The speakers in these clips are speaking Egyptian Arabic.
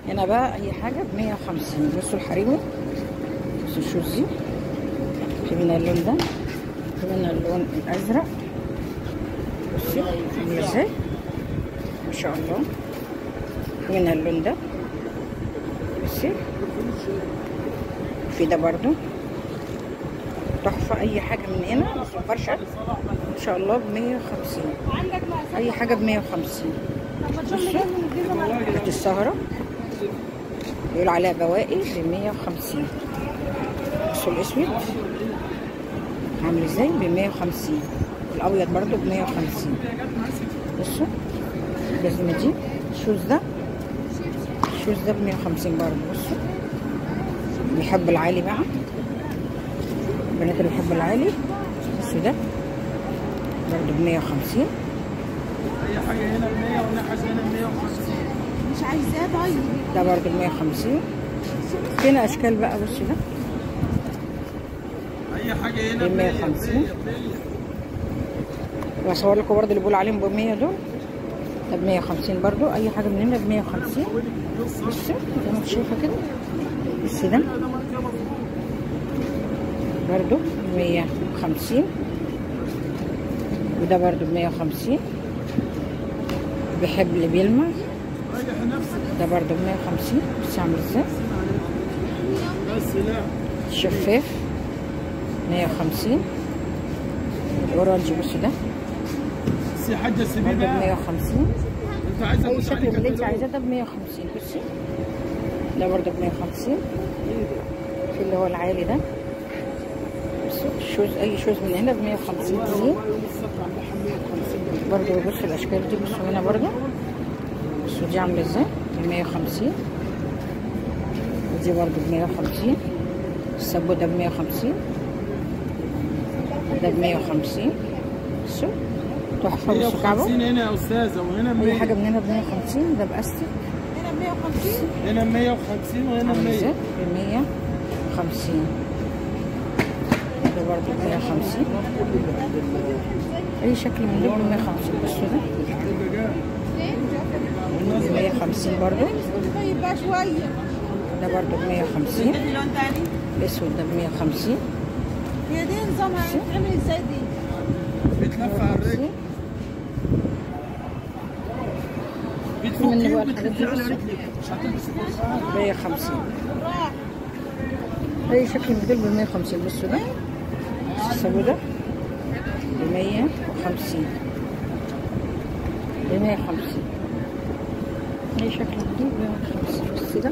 هنا بقى اي حاجة ب 150. بصوا الحريمي، بصوا ال shoes دي، في منها اللون ده، في منها اللون الازرق. بصي عامله ازاي ما شاء الله. في منها اللون ده، بصي في ده برضو تحفة. اي حاجة من هنا بصوا فرشه ان شاء الله ب 150. اي حاجة ب 150. بصوا حاجة السهرة بيقول عليها بواقي ب 150. بصوا الاسود عامل ازاي ب 150. الابيض برضو ب 150. بصوا الجزمة دي، ال shoes ده، ال shoes ده ب 150 برضو. بصوا بيحب العالي بقى، البنات اللي بيحبوا العالي. بصوا ده برضو ب 150. اي حاجة هنا ب 100 وهنا حاجة هنا ب 150. مش عايزاه طيب. ده برضو ب 150. فينا اشكال بقى. بصوا ده اي حاجة هنا ب 150. وهصور لكم برضو اللي بيقولوا عليهم ب 100 دول، ده ب 150 برضو. اي حاجة من هنا ب 150. بصوا زي ما انت شايفه كده. بصي ده برضو ب 150، وده برضو ب 150. بيحب اللي بيلمع، ده برضو ب 150. بصي عامل ازاي شفاف 150. ال orange بصي ده برضو ب 150. اي شكل اللي انت عايزاه ده ب 150. بصي ده برضو ب 150. في اللي هو العالي ده. بصوا ال shoes، اي shoes من هنا ب 150 جنيه برضو. بصوا الاشكال دي. بصوا هنا برضو، بصوا دي عامله ازاي ب 150، ودي برضو ب 150. السبو ده ب 150، ده ب 150. بصوا تحفة. بصوا كعبه 150 هنا يا استاذه، وهنا 100. اي حاجة من هنا ب 150. ده باستك هنا ب 150، هنا 150، وهنا 100. ب 150. ده برضه ب 150. اي شكل من دول ب 150. بصوا ده ب 150 برضه. ده برضه ب 150. الاسود ده ب 150. هي دي نظامها بتتعمل ازاي دي؟ بتلف على الرجل، منه بقى الحاجات دي. بصوا 150. اي شكل من دول ب 150. بصوا ده السبو ده ب 150، ب 150. اي شكل من دول ب 150. بصي ده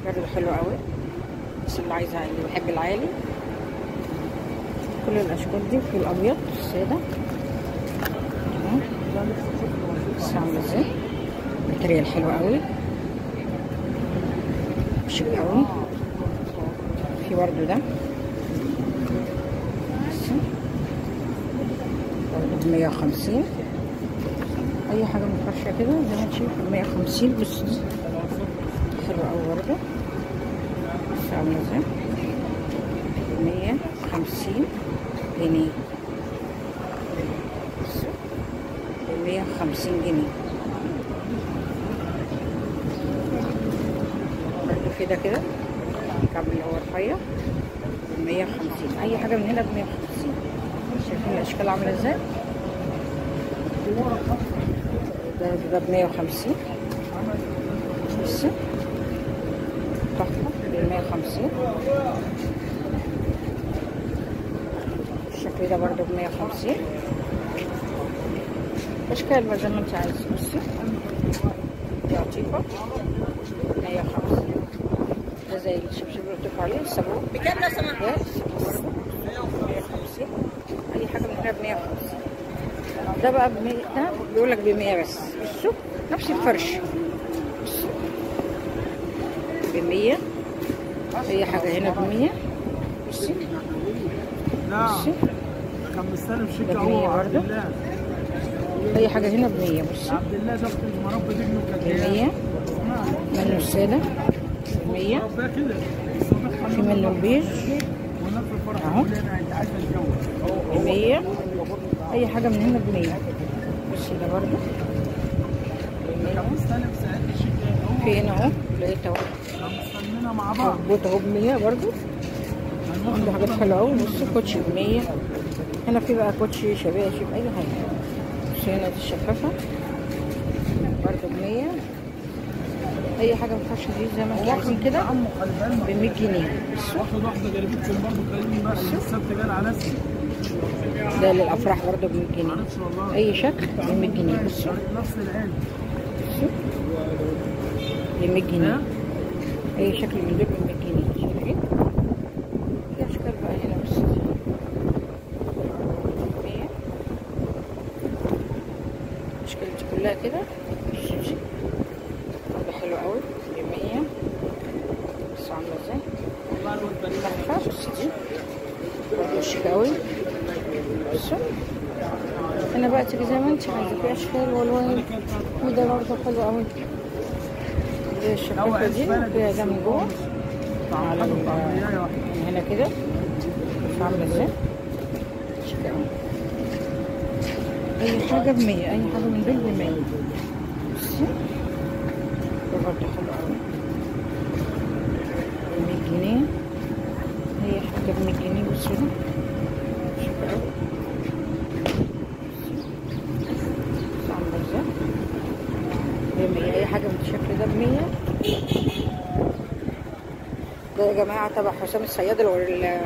برضه حلو قوي، بس اللي عايزها اللي بيحب العالي. كل الاشكال دي. في الابيض السادة تمام. بس عامله ازاي material حلو قوي، شيك قوي. في برضه ده برضه ب 150. اي حاجة مفرشه كده زي ما انت شايف ب 150. بس حلو قوي برضه. بس عامله ازاي 150 جنيه. ب 150 جنيه برضه. في ده كده الكعب اللي هو رفيع ب 150. اي حاجة من هنا ب 150. شايفين الاشكال عامله ازاي؟ ده ب 150. بصي تحفة ب 150. الشكل ده برضه ب 150. اشكال بقى زي ما انت عايز. بصي دي عطيفه 150. ده زي الشبشب اللي قلت عليه الصابون. بكام لو سمحت؟ ده الصابون برضه 150. اي حاجة من هنا ب 150. ده بقى ب 100، ده بيقول لك ب 100 بس. بصوا نفس الفرش. بصوا ب 100. اي حاجة هنا ب 100. بصي بصي ده ب 100 برضه. اي حاجة هنا ب 100. بصي عبد الله ده ب 100. منه السادة ب 100. في منه البيج اهو ب 100. اي حاجة من هنا ب 100. بصي ده برضه ب 100. في هنا اهو لقيت اهو مع بعض بوت اهو ب100 برضو. عنده حاجات حلوة قوي. بصوا كوتشي ب100. هنا في بقى كوتشي شباشب اي حاجة. بصوا هنا دي الشفافه برضو ب100. اي حاجة ما تخافش دي زي ما انتوا عايزين كده ب100 جنيه. واخد واحدة جربتكم برضو كريم بقى السبت جاي على اسمي. ده للافراح برضو ب100 جنيه. اي شكل ب100 جنيه. بصوا نفس العين. بصوا ب100 جنيه. اي شكل من دول ب100 جنيه. شايفين؟ في اشكال بقى هنا. بس 100. الاشكال دي كلها كده. بصوا ده حلو قوي ب100. بصوا عامله ازاي تحفة. بصوا دي برضه شيك قوي. بصوا هنا بقى تيجي زي ما انت عايزه، في اشكال والوان. وده برضه حلو قوي. دي الشفافه دي فيها ده من جوه على من هنا كده. بصوا عامله ازاي شيك قوي. اي حاجة ب100. اي حاجة من دول ب100. بصوا ده برضه حلو قوي ب100 جنيه. هي حاجة ب100 جنيه. بصوا ده شيك قوي. بصوا عامله ازاي ب100. اي حاجة بالشكل ده ب100. ده يا جماعة تبع حسام الصياد اللي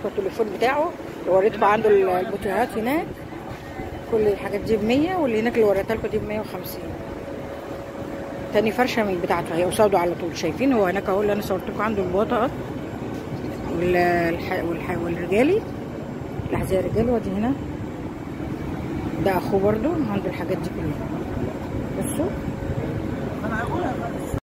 التليفون بتاعه اللي وريتكم عنده البوتيهات هناك. كل الحاجات دي ب100، واللي هناك اللي وريتها لكم دي ب150. تاني فرشه من بتاعته هي قصاده على طول. شايفين هو هناك اهو اللي انا صورت لكم عنده البطاقات والرجالي الاحذية الرجالي. وادي هنا ده اخوه برده عنده الحاجات دي كلها. بصوا